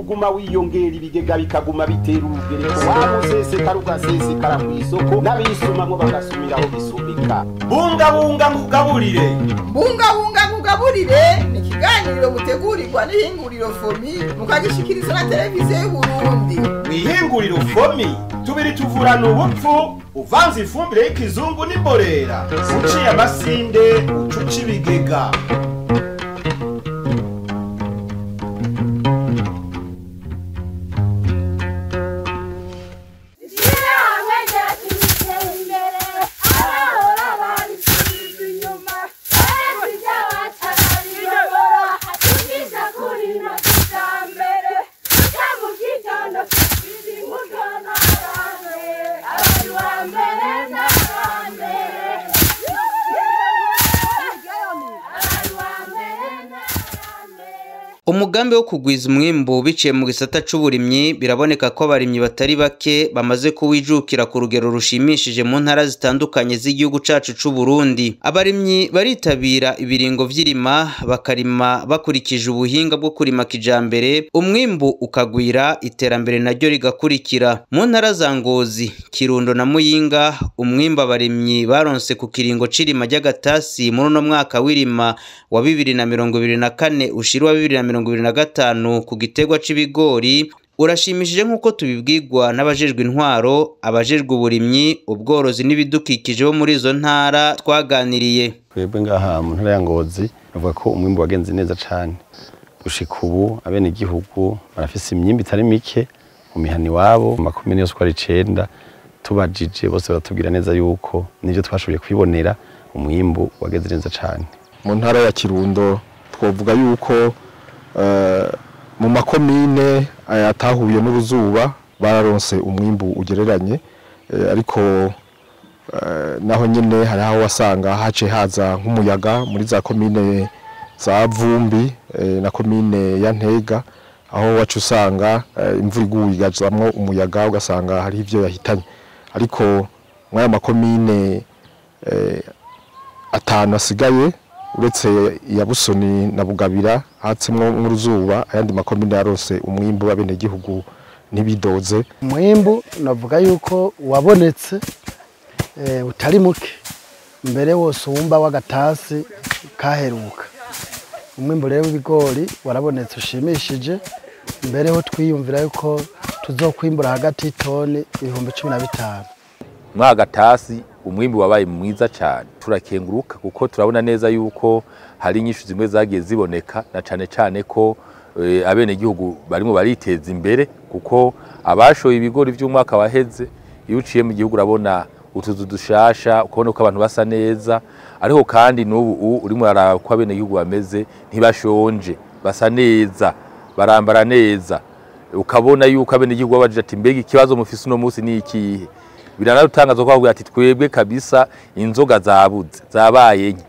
uguma wiyongera, ibigega bikaguma bitera urugereko, wabusesekara ugasesekara kw'isoko, n'abisumamwo bagasumiraho gisumika. Bungabunga ngugaburire. Bungabunga ngugaburire ni ikiganiro mutegurirwa n'ihinguriro FOMI, mukagishikirizwa na televiziyo y'Uburundi. Mw'ihinguriro FOMI tubiri tuvurana ubupfu, uvanze ifumbire y'ikizungu n'imborera, uciye amasinde ucuca ibigega. Umugambi wo kugwiza umwimbu biciye mu gisata c'uburimyi biraboneka ko abarimyi batari bake bamaze kuwijukira ku rugero rushimishije mu ntara zitandukanye z'igihugu cacu c'u Burundi. Abarimyi baritabira ibiringo vy'irima, bakarima bakurikije ubuhinga bwo kurima kijambere, umwimbu ukagwira, iterambere naryo rigakurikira. Mu ntara za Ngozi, Kirundo na Muyinga, umwimbu abarimyi baronse ku kiringo c'irima ry'agatasi muri uno mwaka w'irima wa 2024 ushira wa 2025 ku giterwa c'ibigori urashimishije, nk'uko tubibwirwa n'abajejwe intwaro, abajejwe uburimyi, ubworozi n'ibidukikije bo muri izo ntara twaganiriye. Twebwe ngaha mu ntara ya Ngozi bavuga ko umwimbu wagenze neza cane. Gushika ubu abenegihugu barafise imyimbu itari mike mu mihana iwabo, mu makomine yose uko ari 9 tubajije bose baratubwira neza yuko nivyo twashoboye kwibonera, umwimbu wagenze neza cane. Mu ntara ya Kirundo twovuga yuko mu makomine atahuye n'uruzuba bararonse umwimbu ugereranye, ariko naho nyene hari aho wasanga hace haza nk'umuyaga muri za komine za Vumbi na komine ya Ntega, aho wacu usanga imvura iguye igazamwo umuyaga ugasanga hari ivyo yahitanye. Ariko muri aya makomine 5 asigaye uretse ya Busoni na Bugabira hatsemwo nk'uruzuba, ayandi makomine yarose umwimbu w'abenegihugu ntibidoze. Umwimbu navuga yuko wabonetse utari muke, mbere wose wumba w'agatasi kaheruka. Umwimbu rero w'ibigori warabonetse ushimishije, mbere ho twiyumvira yuko tuzokwimbura hagati y'itoni 15,000. Mwagatasi umwimbu wabaye mwiza cyane, turakenguruka kuko turabona neza yuko hari inyishu zimwe zagiye ziboneka, na cane cane ko abenegihugu barimo bariteza imbere, kuko abashoye ibigori by'umwaka waheze iyo uciye mu gihugu urabona utuzu dushasha, ukabona ko abantu basa neza. Ariko kandi n'ubu urimo araba ko abenegihugu bameze, ntibashonje, basa neza, barambara neza, ukabona yuko abenegihugu babajije ati mbega ikibazo mufise uno munsi ni ikihe? Biranarutangaza ko bavuga ati twebwe kabisa inzoga zabuze zabaye nke.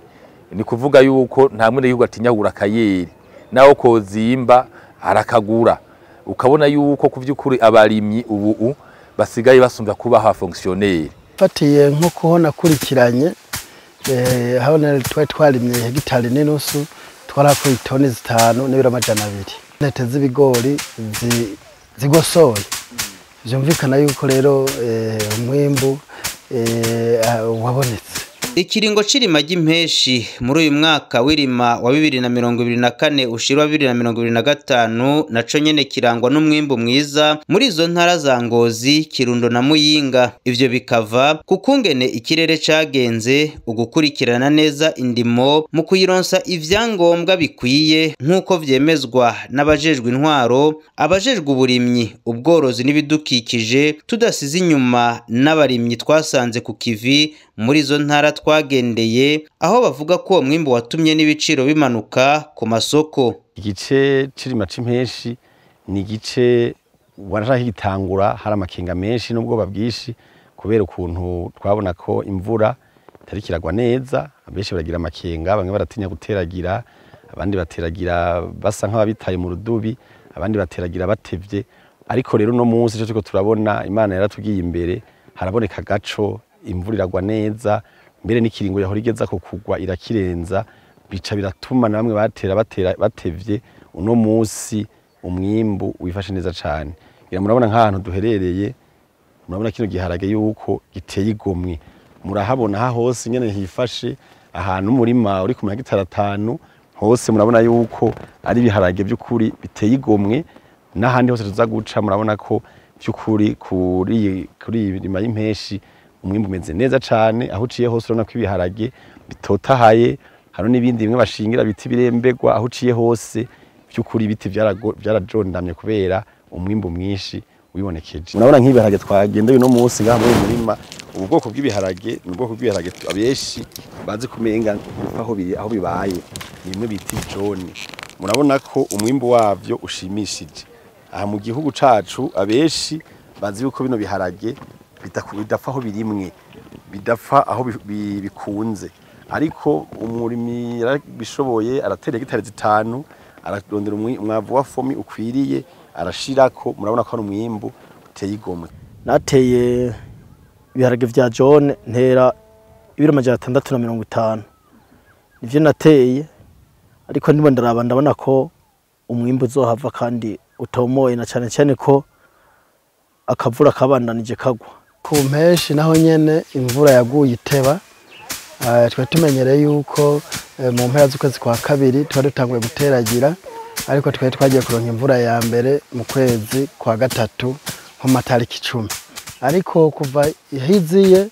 Ni kuvuga yuko nta mwene gihugu atinyagura akayeri, naho kozimba arakagura. Ukabona yuko kuvyukuri abarimyi ubu basigaye basumba kuba ha fonctionnaire. Fatiye nko kuhona kurikiranye, aho twari twarimye hegitari n'inusu, twarakuye itoni 5 n'ibiro 200. Intete z'ibigori zigosoye. Vyumvikana yuko rero umwimbu wabonetse. Ikiringo c'irima ry'impeshi muri uyu mwaka w'irima wa 2024 ushira wa 2025 naco nyene kirangwa n'umwimbu mwiza muri izo ntara za Ngozi, Kirundo na Muyinga. Ivyo bikava kukungene ikirere cagenze, ugukurikirana neza indimo mu kuyironsa ivyangombwa bikwiye nk'uko vyemezwa n'abajejwe intwaro, abajejwe uburimyi, ubworozi n'ibidukikije, tudasize inyuma n'abarimyi twasanze ku kivi muri izo ntara twagendeye, aho bavuga ko uwo mwimbu watumye n'ibiciro bimanuka ku masoko. Igice c'irima c'impeshi ni igice warashaka gitangura hari amakenga menshi n'ubwoba bwinshi, kubera ukuntu twabona ko imvura itari kiragwa neza, abenshi baragira amakenga, bamwe baratinya guteragira, abandi bateragira basa nk'ababitaye mu rudubi, abandi bateragira batevye. Ariko rero no munsi ico turiko turabona, Imana yaratugiye imbere, haraboneka gaco, imvura iragwa neza, mbere n'ikiringo yahora igeza ko kugwa irakirenza, bica biratuma na bamwe batera batevye. Uno munsi Umwimbu wifashe neza cane. Ngira murabona nk'ahantu duherereye, murabona kino giharage yuko giteye igomwe, murahabona ha hose nyene hifashe ahantu umurima uri ku mahegitari 5 hose murabona yuko ari ibiharage by'ukuri biteye igomwe. N'ahandi hose tuza guca murabona ko by'ukuri kuri irima y'impeshi umwimbu umeze neza cane. Aho uciye hose urabona ko ibiharage bitotahaye, hano n'ibindi bimwe bashingira biti birembegwa, aho uciye hose by'ukuri ibiti byarajondamye kubera umwimbu mwinshi wibonekeje. Murabona nk'ibiharage twagenda uno munsi ngaha muri murima, ubu bwoko bw'ibiharage ni ubwoko bw'ibiharage abenshi bazi kumenga aho biri aho bibaye, ni bimwe bita ibijoni. Murabona ko umwimbu wavyo ushimishije. Aha mu gihugu cacu abenshi bazi yuko bino biharage bidapfa aho birimwe, bidapfa aho bikunze, ariko umurimi yarabishoboye aratera hegitari 5, ararondera umwavu wa fomi ukwiriye arashirako, murabona ko ari umwimbu uteye igomwe. Nateye ibiharage vya jaune ntera ibiro 650 nivyo nateye, ariko ndimo ndaraba ndabona ko umwimbu uzohava kandi utomoye, na cyane cyane ko akavura kabandanije kagwa. Ku mpeshi naho nyene imvura yaguye iteba. Twari tumenyereye yuko mu mpera z'ukwezi kwa kabiri twari dutanguye guteragira, ariko twari twagiye kuronka imvura ya mbere mu kwezi kwa gatatu nko mu matariki 10. Ariko kuva ihiziye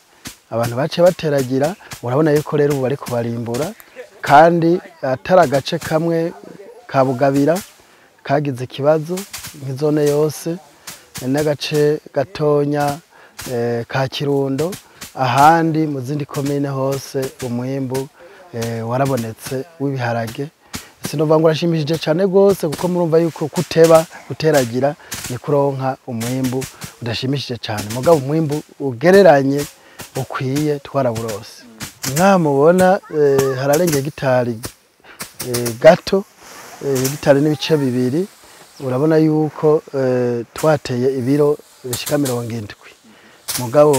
abantu bace bateragira, urabona yuko rero ubu bari kubarimbura, kandi atari agace kamwe ka Bugabira kagize ikibazo nk'izone yose, n'agace gatonya ka Kirundo, ahandi mu zindi komine hose umwimbu warabonetse w'ibiharage. Sinova ngo urashimishije cyane gose, kuko murumva yuko kuteba guteragira ni kuronka umwimbu udashimishije cyane, mugabo umwimbu ugereranye ukwiye twaraburose. Mwamubona hararengeye gitari gato, gitari n'ibice 2, urabona yuko twateye ibiro bishika 70, mugabo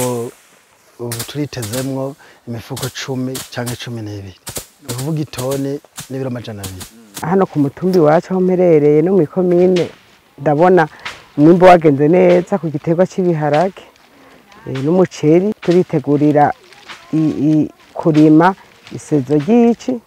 ubu turitezemwo imifuko 10 canke 12, ni kuvuga itoni n'ibiro 200. Hano ku mutumbi wacu aho mperereye no mu ikomine ndabona umwimbu wagenze neza ku giterwa cy'ibiharage n'umuceri. Turitegurira kurima isezo ry'ici,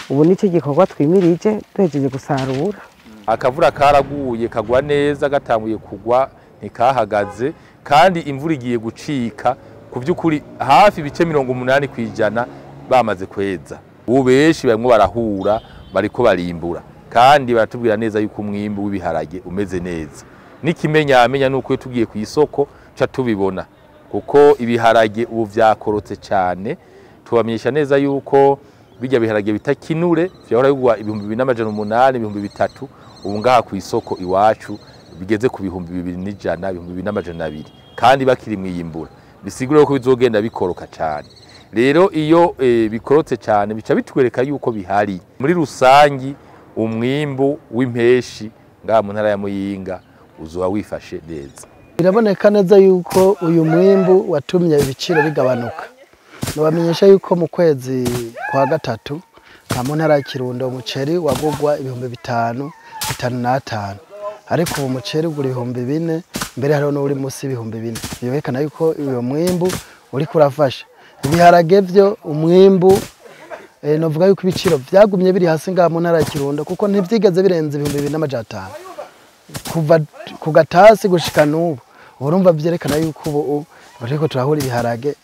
ubu nicyo gikorwa twimirije duhejeje gusarura. Akavura karaguye kagwa neza, gatanguye kugwa ntikahagaze, kandi imvura igiye gucika ku by'ukuri hafi ibice 80% bamaze kweza. Ubu benshi barimo barahura, bariko barimbura, kandi baratubwira neza yuko umwimbu w'ibiharage umeze neza. N'ikimenyamenya nuko tugiye ku isoko ca tubibona, kuko ibiharage ubu vyakorotse cyane. Tubamenyesha neza yuko bijya biharage bitakinure vyahora bigwa 2800, 3000, ubu ngaha ku isoko iwacu bigeze ku 2100, 2200, kandi bakiri mwiyimbura. Bisigura ko bizogenda bikoroka cyane. Rero iyo bikorotse cyane bica bitwereka yuko bihari. Muri rusangi umwimbu w'impeshi ngaha mu ntara ya Muyinga uzoba wifashe neza. Biraboneka neza yuko uyu mwimbu watumye ibiciro bigabanuka. Nabamenyesha yuko mu kwezi kwa gatatu mu ntara ya Kirundo umuceri wagugwa 5000, 5500, ariko ubu umuceri ugura 4000, mbere hariho n'uri munsi 4000. Biberekana yuko uyu mwimbu uri kurafasha. Ibiharage byo umwimbu novuga yuko ibiciro byagumye biri hasi ngaha mu ntara ya Kirundo, kuko ntivyigeze birenze 2500 kuva ku gatasi gushika n'ubu. Urumva byerekana yuko ubu bariko turahura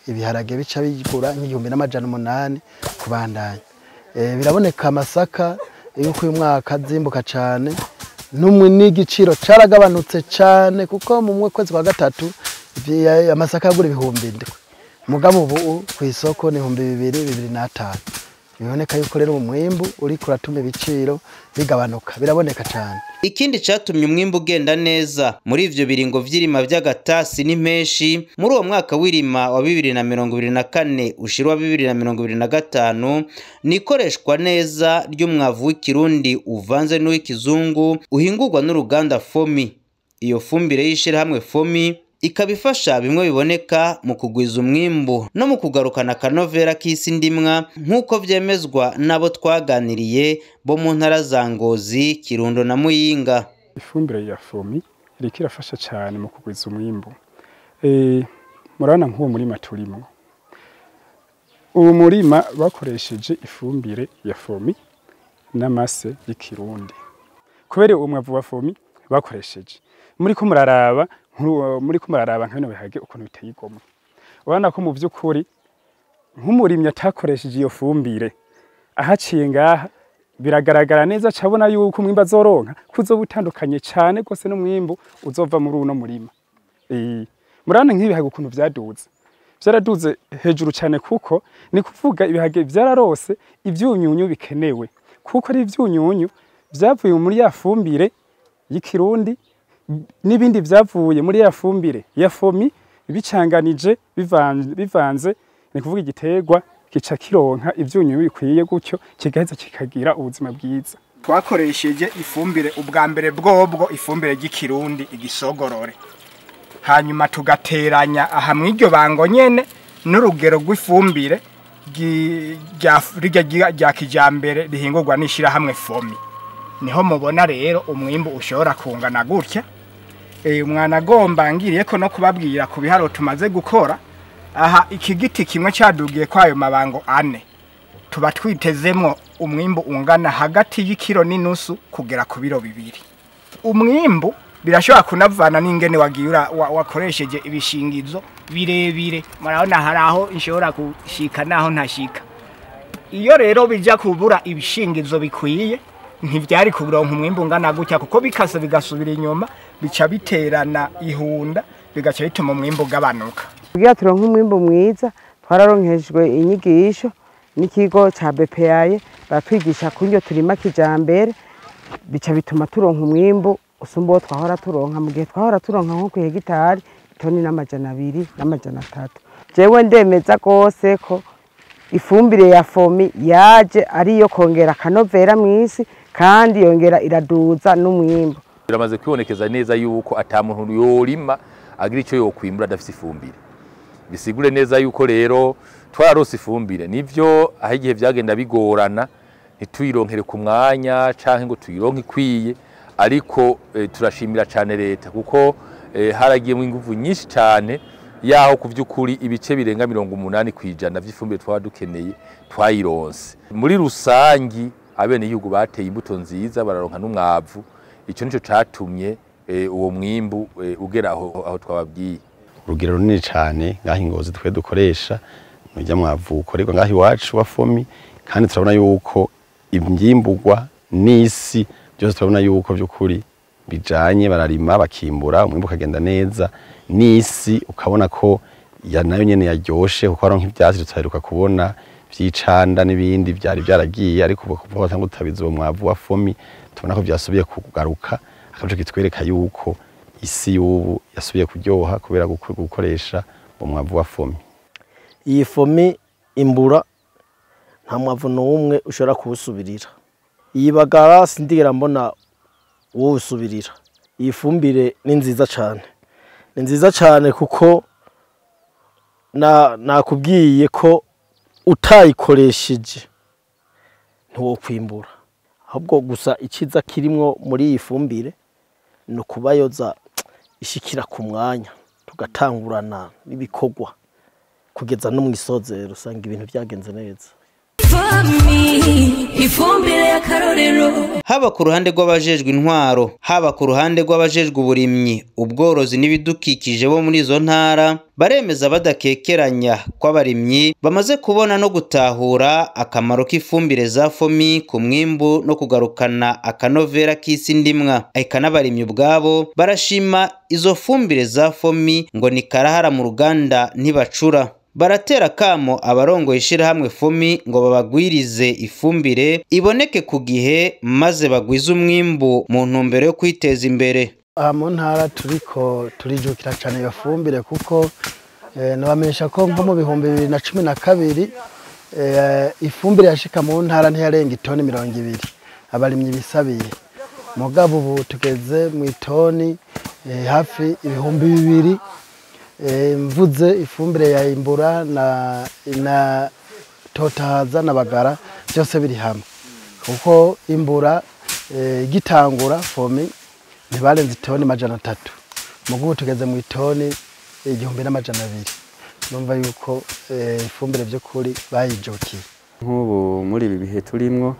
ibiharage bica bigura 1800 kubandanya. Biraboneka amasaka yuko uyu mwaka zimbuka cyane, numwe n'igiciro caragabanutse cyane, kuko mu kwezi kwa gatatu amasaka yagura 7000, mugabo ubu ku isoko ni 2000, 2500. Biboneka yuko rero umwimbu uri kuratuma ibiciro bigabanuka, biraboneka cyane. Ikindi catumye umwimbu ugenda neza muri ivyo biringo vy'irima vy'agatasi n'impeshi muri uwo mwaka w'irima wa 2024 ushirwa 2025 nikoreshwa neza ry'umwavu w'ikirundi uvanze n'uw'ikizungu uhingurwa n'uruganda Fomi. Iyo fumbire y'ishirahamwe Fomi ikaba ifasha bimwe biboneka mu kugwiza umwimbu no mu kugarukana akanovera k'isi ndimwa, nk'uko vyemezwa n'abo twaganiriye bo mu ntara za Ngozi, Kirundo na Muyinga. Ifumbire ya FOMI iriko irafasha cyane mu kugwiza umwimbu. Murabona nk'uwo murima turimo, uwo murima bakoresheje ifumbire ya FOMI n'amase y'ikirundi. Kubera uwo mwavu wa FOMI bakoresheje, muriko muraraba nka bino biharage ukuntu biteye igomwe. Urabona ko mu by'ukuri nk'umurimyi atakoresheje iyo fumbire ahaciye ngaha biragaragara neza, cabona yuko umwimbu azoronka kuzoba utandukanye cyane gose n'umwimbu uzova muri uno murima. Murabona nk'ibiharage ukuntu vyaduze, vyaraduze hejuru cyane, kuko ni kuvuga ibiharage vyararose ivyunyunyu bikenewe, kuko ari ivyunyunyu vyavuye muri ya fumbire y'ikirundi n'ibindi vyavuye muri ya fumbire ya FOMI, bicanganije bivanze, ni kuvuga igiterwa kica kironka ivyunyunyu bikwiye, gutyo kigaheza kikagira ubuzima bwiza. Twakoresheje ifumbire ubwa mbere bwobwo, ifumbire ry'ikirundi igisogorore, hanyuma tugateranya aha mw'iryo bango nyene n'urugero rw'ifumbire rya kijambere rihingurwa n'ishirahamwe FOMI. Niho mubona rero umwimbu ushobora kungana gutya. Umwana agomba ngiriye ko no kubabwira ku biharo tumaze gukora aha, iki giti kimwe cyadugiye kwayo mabango 4, tuba twitezemwo umwimbu ungana hagati y'ikiro n'inusu kugera ku biro 2. Umwimbu birashobora kunavana n'ingene wagiye wakoresheje ibishingizo birebire. Murabona hari aho nshobora gushika naho ntashika. Iyo rero bija kubura ibishingizo bikwiye, ntivyari kuronka umwimbu ungana gutya, kuko bikase bigasubira inyuma, bica biterana ihunda, bigaca bituma umwimbu ugabanuka. Kugira turonke umwimbu mwiza, twararonkejwe inyigisho n'ikigo ca BPA, batwigisha kunyo turima kijambere, bica bituma turonka umwimbu usumba uwo twahora turonka. Mu gihe twahora turonka nko ku hegitari itoni n'200 n'300. Jewe ndemeza gose ko ifumbire ya FOMI yaje ariyo kongera akanovera mw'isi, kandi yongera iraduza n'umwimbu. Biramaze kwibonekeza neza yuko ata muntu yorima agira ico yokwimbura adafise ifumbire. Bisigure neza yuko rero twararose ifumbire, nivyo aho igihe vyagenda bigorana ntituyironkere ku mwanya canke ngo tuyironke ikwiye, ariko turashimira cane leta kuko haragiyemwo inguvu nyinshi cane yaho kuvyukuri ibice birenga 80% vy'ifumbire twaba dukeneye twayironse. Muri rusangi abene igihugu bateye imbuto nziza bararonka n'umwavu, ico nico catumye uwo mwimbu ugera aho twababwiye. Urugero runini cyane ngaho Ingozi twe dukoresha nujya mwavu ukorerwa ngaho iwacu wa FOMI, kandi turabona yuko ivyimburwa n'isi byose turabona yuko by'ukuri bijanye, bararima bakimbura umwimbu ukagenda neza, n'isi ukabona ko ya nayo nyene yaryoshe, kuko aronka ivyatsi tutaheruka kubona vy'icanda n'ibindi byari byaragiye, ariko ubu kuva batanga gutabiza uwo mwavu wa FOMI tubona ko vyasubiye kugaruka, akaco kitwereka yuko isi y'ubu yasubiye kuryoha kubera gukoresha umwavu wa FOMI. Iyi FOMI imbura nta mwavu n'umwe ushobora kuwusubirira. Iyi bagara sindigera mbona uwusubirira. Iyi fumbire ni nziza cyane, ni nziza cyane kuko nakubwiye ko utayikoresheje ntiwokwimbura. Ahubwo gusa iciza kirimwo muri iyi fumbire ni ukubayoza ishikira ku mwanya, tugatangurana n'ibikorwa kugeza no mwisozero usanga ibintu byagenze neza. Haba ku ruhande rw'abajejwe intwaro, haba ku ruhande rw'abajejwe uburimyi, ubworozi n'ibidukikije bo muri izo ntara, baremeza badakekeranya ko abarimyi bamaze kubona no gutahura akamaro k'ifumbire za FOMI ku mwimbu no kugarukana akanovera k'isi ndimwa. Eka n'abarimyi ubwabo barashima izo fumbire za FOMI ngo ni karahara mu ruganda ntibacura. Baratera kamo abarongoye ishirahamwe FOMI ngo babagwirize ifumbire iboneke ku gihe maze bagwize umwimbu mu ntumbero yo kwiteza imbere. Aha mu ntara turiko turijukira cyane iyo fumbire kuko nabamenyesha ko nko mu 2012 ifumbire yashika mu ntara ntiyarenga itoni 20 abarimyi bisabiye. Mugabo ubu tugeze mu itoni hafi 2000. Mvuze ifumbire ya imbura na totahaza na bagara byose biri hamwe, kuko imbura gitangura FOMI Ntibarenze itoni 300, mugubu tugeze mu itoni 1200. Numva yuko ifumbire by'ukuri bayijukiye. Nk'ubu muri ibi bihe turimwo,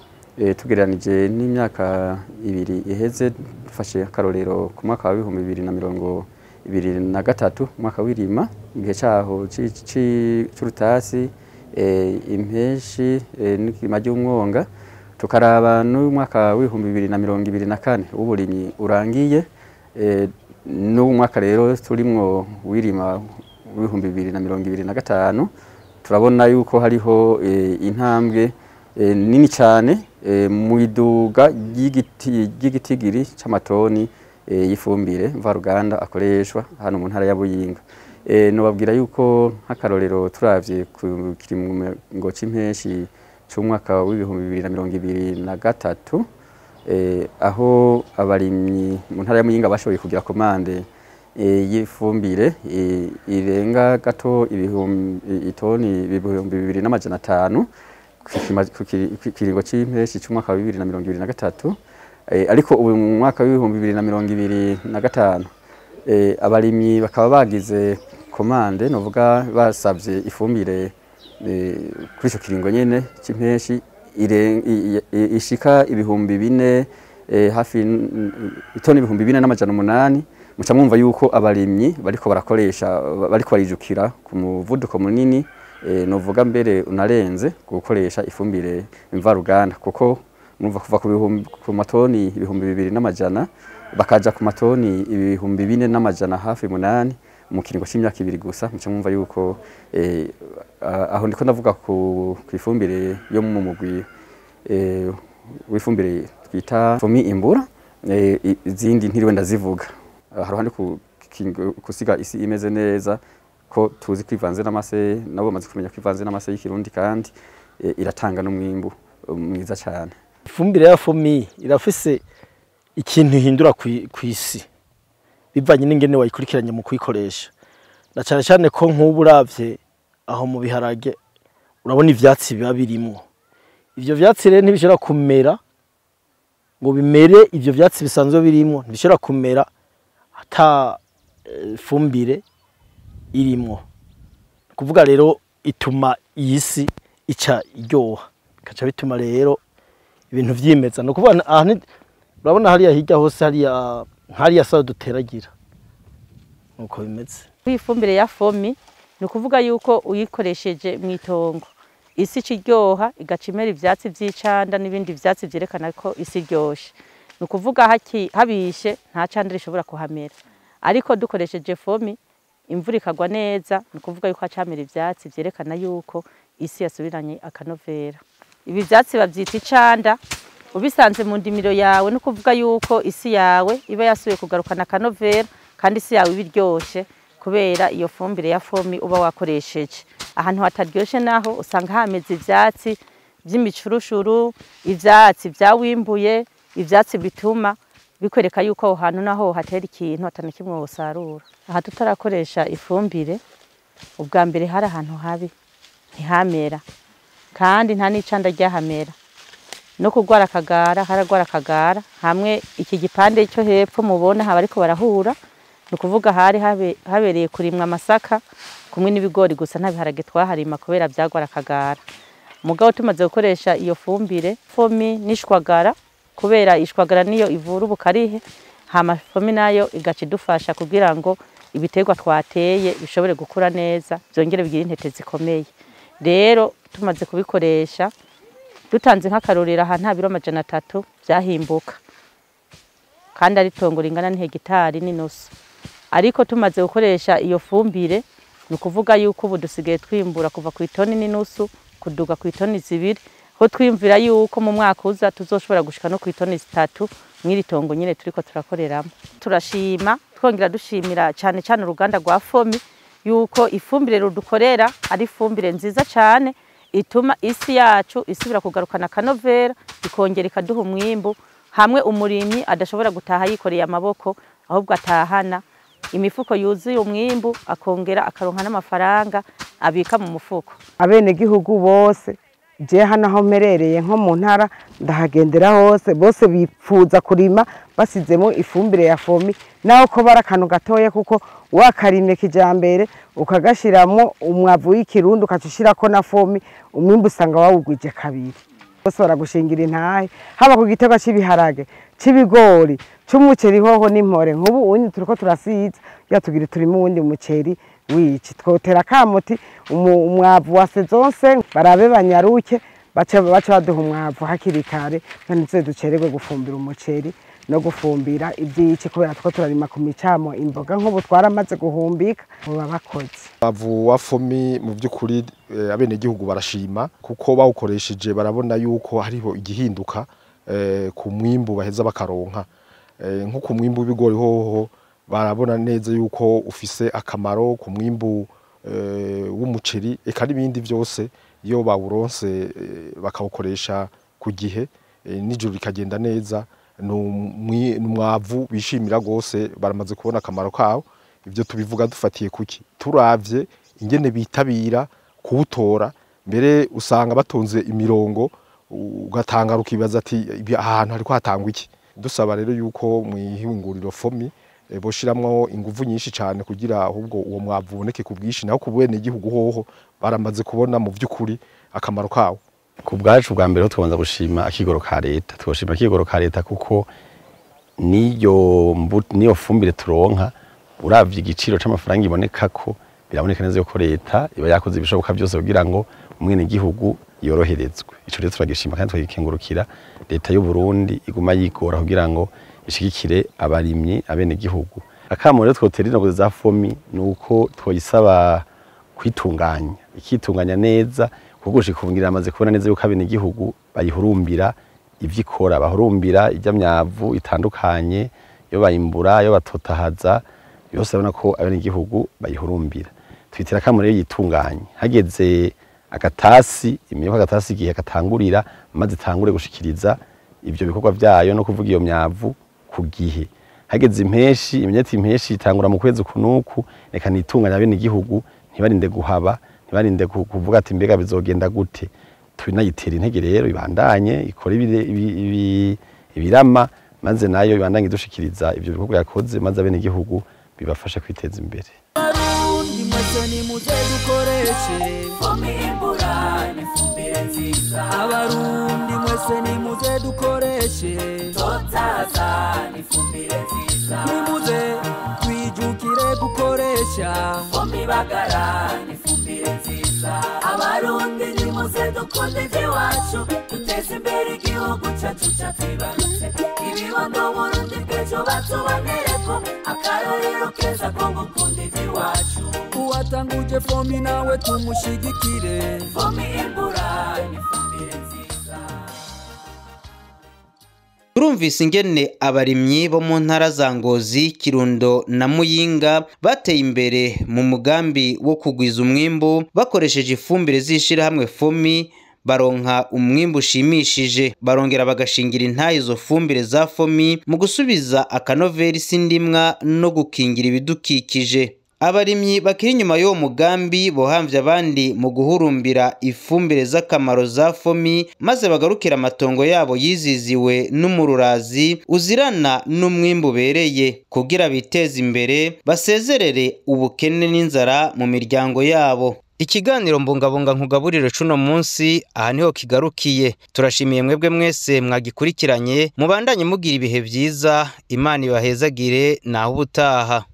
tugereranije n'imyaka ibiri iheze, dufashe akarorero ku mwaka wa 2023, umwaka w'irima, igihe cyaho c'urutasi, impeshi n'ikirima ry'umwonga, tukaraba n'umwaka wa 2024 w'uburimyi urangiye, n'umwaka rero turimwo w'irima 2025, turabona yuko hariho intambwe nini cyane mu iduga ry'igitigiri c'amatoni y'ifumbire mvaruganda akoreshwa hano mu ntara ya Buyinga. Nobabwira yuko nk'akarorero turavye ku kiringo c'impeshi c'umwaka wa 2023, aho abarimyi mu ntara ya Muyinga bashoboye kugira komande y'ifumbire irenga gato itoni 2500 ku kiringo c'impeshi c'umwaka wa 2023, ariko ubu mu mwaka wa 2025 abarimyi bakaba bagize komande, novuga basavye ifumbire kuri ico kiringo nyene c'impeshi ishika 4000, hafi itoni 4800. Muca mwumva yuko abarimyi bariko barakoresha, bariko barijukira ku muvuduko munini, novuga mbere unarenze gukoresha ifumbire mvaruganda, kuko mwumva kuva ku matoni 2100 bakaja ku matoni 4400 hafi 8 mu kiringo c'imyaka ibiri gusa. Muca mwumva yuko aho ndiko ndavuga ku ifumbire yo mu mugwi w'ifumbire twita Fomi Imbura, izindi ntiriwe ndazivuga. Haruhande kusiga isi imeze neza, ko tuzi kwivanze n'amase, nabo bamaze kumenya kwivanze n'amase y'ikirundi, kandi iratanga n'umwimbu mwiza cyane. Ifumbire ya Fomi irafise ikintu ihindura ku isi bivanye n'ingene wayikurikiranye mu kuyikoresha, na cyane cyane ko nk'ubu uravye aho mu biharage urabona ivyatsi biba birimwo. Ivyo vyatsi rero ntibishobora kumera ngo bimere, ivyo vyatsi bisanzwe birimwo ntibishobora kumera ata fumbire irimwo. Kuvuga rero ituma iyi si ica iryoha, ikaca bituma rero ibintu vyimeza. No kuvuga urabona hariya hirya hose hariya hariya sawa duteragira nuko bimeze. Ifumbire ya Fomi ni ukuvuga yuko uyikoresheje mu itongo isi iryoha, igaca imera ivyatsi vy'icanda n'ibindi vyatsi vyerekana ko isi iryoshe. Ni ukuvuga habishe nta canda rishobora kuhamera, ariko dukoresheje Fomi imvura ikagwa neza, ni ukuvuga yuko hacamera ivyatsi vyerekana yuko isi yasubiranye akanovera. Ibi vyatsi bavyita icanda, ubisanze mu ndimiro yawe ni ukuvuga yuko isi yawe iba yasubiye kugarukana akanovera, kandi isi yawe iba iryoshe kubera iyo fumbire ya Fomi uba wakoresheje. Ahantu hataryoshe naho usanga hameze ivyatsi vy'imicurushuru, ivyatsi vyawimbuye, ivyatsi bituma bikwereka yuko aho hantu naho hatera ikintu atana kimwe wosarura. Aha tutarakoresha ifumbire ubwa mbere hari ahantu habi ntihamera, kandi nta n'icanda ryahamera, no kugwara akagara haragwara akagara. Hamwe iki gipande cyo hepfo mubona haba ariko barahura, ni ukuvuga hari habereye kurimwa amasaka kumwe n'ibigori gusa, nta biharage twaharima kubera vyagwara akagara. Mugabo tumaze gukoresha iyo fumbire Fomi n'ishwagara, kubera ishwagara niyo ivura ubukarihe, hama Fomi nayo igaca idufasha kugira ngo ibiterwa twateye bishobore gukura neza, byongere bigire intete zikomeye. Rero tumaze kubikoresha dutanze nk'akarorero, aha nta biro 300 vyahimbuka, kandi ari itongo ringana n'hegitari n'inusu. Ariko tumaze gukoresha iyo fumbire ni ukuvuga yuko ubu dusigaye twimbura kuva ku itoni n'inusu kuduga ku itoni 2, ho twimvira yuko mu mwaka uza tuzoshobora gushika no ku itoni 3 mw'iri tongo nyine turiko turakoreramo. Turashima twongera dushimira cyane cyane uruganda rwa Fomi yuko ifumbire rudukorera ari ifumbire nziza cyane, ituma isi yacu isubira kugarukana akanovera, ikongera ikaduha umwimbu, hamwe umurimyi adashobora gutaha yikoreye amaboko, ahubwo atahana imifuko yuzuye umwimbu, akongera akaronka n'amafaranga abika mu mufuko. Abenegihugu bose Je hano aho mperereye nko mu ntara ndahagendera hose, bose bipfuza kurima basizemo ifumbire ya Fomi, naho ko bara akantu gatoya, kuko wakarimye kijambere ukagashiramo umwavu w'ikirundi ukacushirako na Fomi, umwimbu usanga wawugwije kabiri. Bose baragushingira intahe, haba ku giterwa c'ibiharage, c'ibigori, c'umuceri hoho n'impore. Nk'ubu unyi turiko turasiza yatugira turimo uwundi muceri wici, twotera kamuti umwavu wa saison barabe banyaruke bace baduha umwavu hakiri kare, ntize ducererwe gufumbira umuceri no gufumbira ibyici, kubera two turarima ku micamo imboga nk'ubu twaramaze guhumbika baba bakoze. Umwavu wa Fomi mu by'ukuri abenegihugu barashima, kuko bawukoresheje barabona yuko hariho igihinduka ku mwimbu baheza bakaronka. Nko ku mwimbu w'ibigori hoho barabona neza yuko ufise akamaro, ku mwimbu w'umuceri eka n'ibindi byose, iyo bawuronse bakawukoresha ku gihe nijoro rikagenda neza, n'umwavu bishimira gose, baramaze kubona akamaro kawo. Ibyo tubivuga dufatiye kuki? Turavye ingene bitabira kuwutora, mbere usanga batonze imirongo, ugatanga rukibaza ati ahantu hariko hatangwa iki. Dusaba rero yuko mwihinguriro Fomi boshiramwo inguvu nyinshi cyane kugira ahubwo uwo mwavu uboneke ku bwinshi, naho ku bene igihugu hoho baramaze kubona mu by'ukuri akamaro kawo. Ku bwacu bwa mbere tubanza gushima akigoro ka leta, tugoshima akigoro ka leta kuko niyo fumbire turonka, uravye igiciro c'amafaranga iboneka ko biraboneka neza yuko leta iba yakoze ibishoboka byose kugira ngo umwene gihugu yoroherezwe. Ico rero turagishima kandi tukagikengurukira leta y'u Burundi iguma yigora kugira ngo ishigikire abarimyi abene gihugu. Akamo rero twotera intogo za Fomi nuko twoyisaba kwitunganya, ikitunganya neza, kuko gushika ubu ngira amaze kubona neza yuko abene gihugu bayihurumbira ivyikora, bahurumbira ijya myavu itandukanye, yo bayimbura, yo batotahaza, yose abona ko abene gihugu bayihurumbira. Twitira akamo rero yitunganye, hageze agatasi, imiyoka agatasi igihe katangurira, maze itangure gushikiriza ivyo bikorwa vyayo no kuvuga iyo myavu ku gihe. Hageze impeshi, imenyeti impeshi itangura mu kwezi kunuku, reka nitunganya bene igihugu, ntibarinde guhaba, ntibarinde kuvuga ati mbega bizogenda gute. Tunayitera intege rero ibandanye ikora ibirama, maze nayo ibandanye idushikiriza ivyo bikorwa yakoze, maze bene igihugu bibafasha kwiteza imbere. Abarundi mwese nimuze dukoreshe totaza ifumbire nziza, nimuze twijukire gukoresha Fomi bagara ifumbire nziza. Abarundi nimuze dukunde iwacu, duteze imbere igihugu cyacu cyatwibarutse, ibibondo Burundi bw'ejo batubonereko akarorero keza ko gukunda iwacu. Uwatanguje Fomi nawe tumushigikire, Fomi imbura ifumbire nziza. Turumvise ingene abarimyi bo mu ntara za Ngozi, Kirundo na Muyinga bateye imbere mu mugambi wo kugwiza umwimbu bakoresheje ifumbire z'ishirahamwe Fomi, baronka umwimbu ushimishije, barongera bagashingira intahe izo fumbire za Fomi mu gusubiza akanoveri s'indimwa no gukingira ibidukikije. Abarimyi bakiri inyuma y'uwo mugambi bohamvye abandi mu guhurumbira ifumbire z'akamaro za Fomi, maze bagarukira amatongo yabo yiziziwe n'umururazi uzirana n'umwimbu ubereye, kugira biteze imbere basezerere ubukene n'inzara mu miryango yabo. Ikiganiro mbungabunga nkugaburire cuno munsi aha niho kigarukiye. Turashimiye mwebwe mwese mwagikurikiranye, mubandanye mugira ibihe vyiza, Imana ibahezagire naho ubutaha.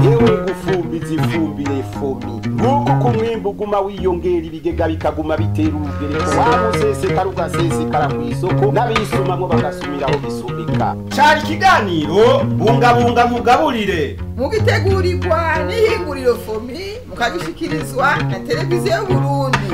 Yewe gufumbiza ifumbire Fomi, nguko ku mwimbu uguma wiyongera, ibigega bikaguma bitera urugereko, wamusesekara ugasesekara kw'isoko, n'abisumamwo bagasumiraho bisumika. Cari ikiganiro bungabunga nkugaburire, mugitegurirwa n'ihinguriro Fomi, mukagishikirizwa na televiziyo y'Uburundi.